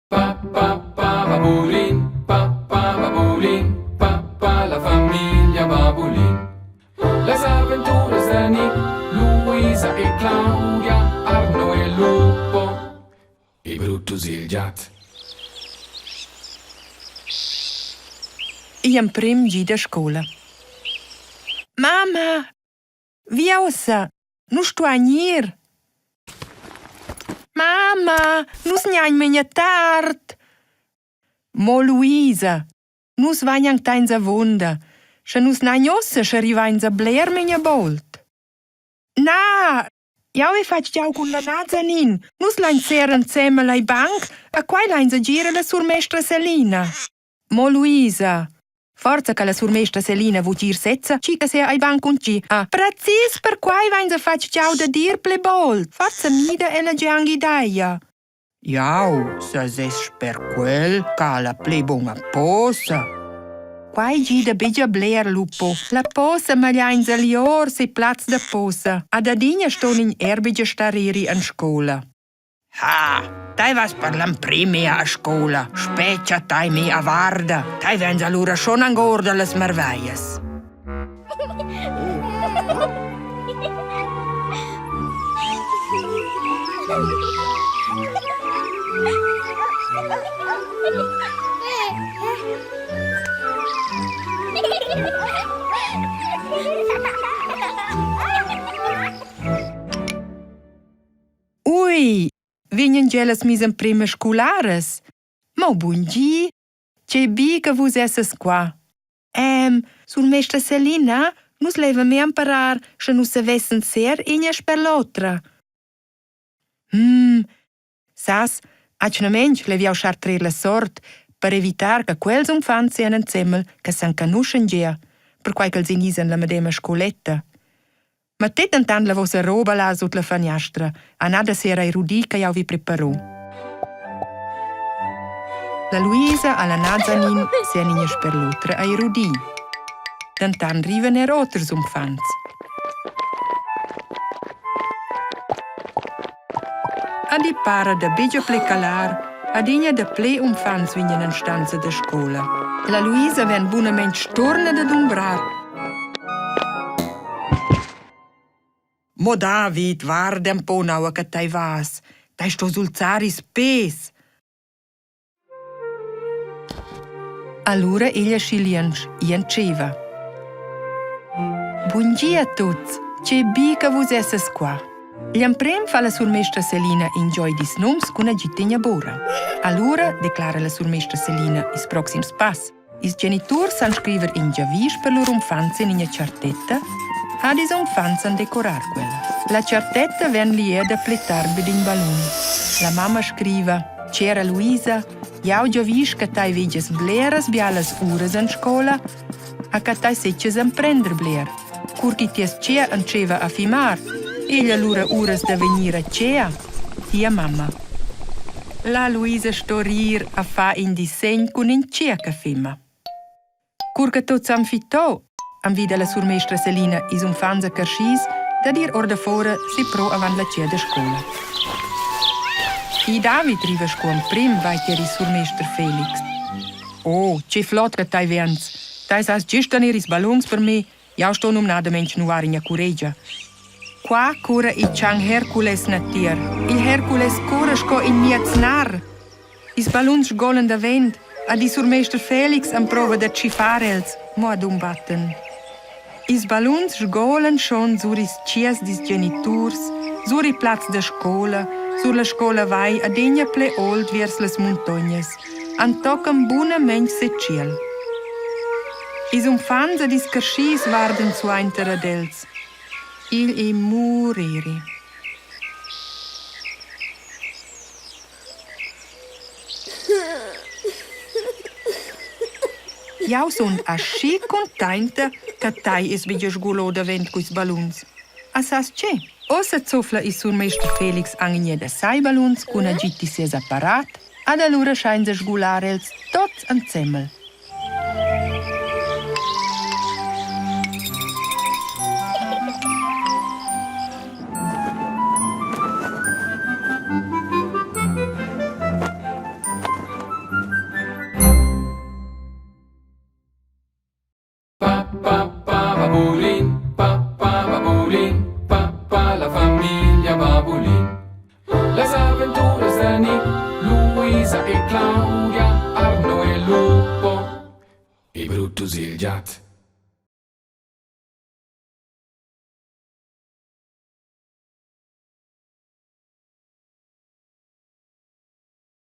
Pa pa pa babulin, pa pa babulin, pa pa la famiglia babulin. Las aventuras da Nick, Luisa e Claudia, Arno e Lupo e Brutus il giat. Igl emprem gi da scola. Mamma, Via ussa, nus stuain ir. Mamma, nus gnain memia tard. Mo Luisa, nus vain anc tains avunda. Sche nus n'hain ussa, sche rivainsa bler memia bauld. Na, jau he fatg giau cun la Nazanin. Nus lain ser ensemen al banc, a quai lainsa gir a la surmestra Selina. Mo Luisa, forsa che la surmestra Selina vul dir sezza chi che sia ei van cun tgi. Ah, precis perquai vainsa fatg giau da dir pli baul. Forsa mida ella gia anc ideia. Jau sesess per quel ch'ha la pli buna posa. Quai gida betg a bler, Lupo. La posa magliainsa lior ses plaz da posa. Ad adina ston in er betg star iri en scola. Ha, tai vas per l'emprima a scoula, spetga tai mia varda, tai vegns alura schon anc or da las marveglias. Ui, vegnan gia las mias emprimas scolaras? Mo bun di! Tgei bi che vus essas qua. Sur mestra Selina, nus levan me emparar, sche nus savessen ser ina sper l'otra. Sas, atgnamain lev jau schar trer la sort per evitar che quels uffants sian ensemen che s'enconuschan gia, perquai ch'els inizian la medema scoletta. Mettet dentant la vossa roba là sut la faniastra, a nada sera erudì che jau vi preparo. La Luisa alla Nazanin sian ina sper l'otra a erudì. Dentant rivan er oters uffants. Ad i para da betg pli calar, adina dapli uffants vegnan en stanza da scola. La Luisa vegn bunamain sturna da dumbrar. Mo David, guarda un po naua che tai vas. Tai sto sulzar ils pes. Allura igl aschi liunsch i entscheiva. Bun di a tuts, tgei bi che vus essas qua. Gl'emprem fa la surmestra Selina in gioi dils nums cun agid d'ina bora. Allura declara la surmestra Selina ils proxims pass. Ils geniturs san scriver in giavisch per lur uffants en ina chartetta, ad ils uffants san decorar quella. La chartetta vegn liada pli tard vid in ballun. La mamma scriva: Chera Luisa, jau giavisch che tai vegias bleras bialas uras en scola, a che tai setgias emprender bler. Cur che ties tgea entscheiva a fimar, egl allura uras da vegnir a tgea, tia mamma. La Luisa sto rir a far in dissegn cun in tgea che fima. Cur che tuts han fittau, envida la surmestra Selina ils uffants e carschis dad ir ordafora si pro avant la tgea da scola. I David riva sco emprim vai tier il surmester Felix. Oh, che flot che tai vens! Tai sas gist tener ils balluns per me Jau sto numnadamain schnuar ina curegia. Qua curra il chan Hercules natier. Il Hercules curra sco in miez nar. Ils balluns sgolan davent, ed il surmester Felix emprova da tschiffar els, mo adumbatten. Ils balluns sgolan schon sur ils tschias dils geniturs, sur il plaz da scola, sur la scola vai adegna ple old viers las muntognas, antochen bunamein setschiel. Ils uffants ed ils carschis vardan suainter ad els. Igl ei mureri. Jau sun aschi cuntainta che tai es vegnì sgulò davent culs balluns. A sas che? Ussa zufla il surmester Felix anc da sai balluns cun agid da ses apparat Ad alura schainsa sgular els tots ensemel. Babulin, papà Babulin, papà la famiglia Babulin. Las aventuras da Nick, Luisa e Claudia, Arno e Lupo e Brutus il giat.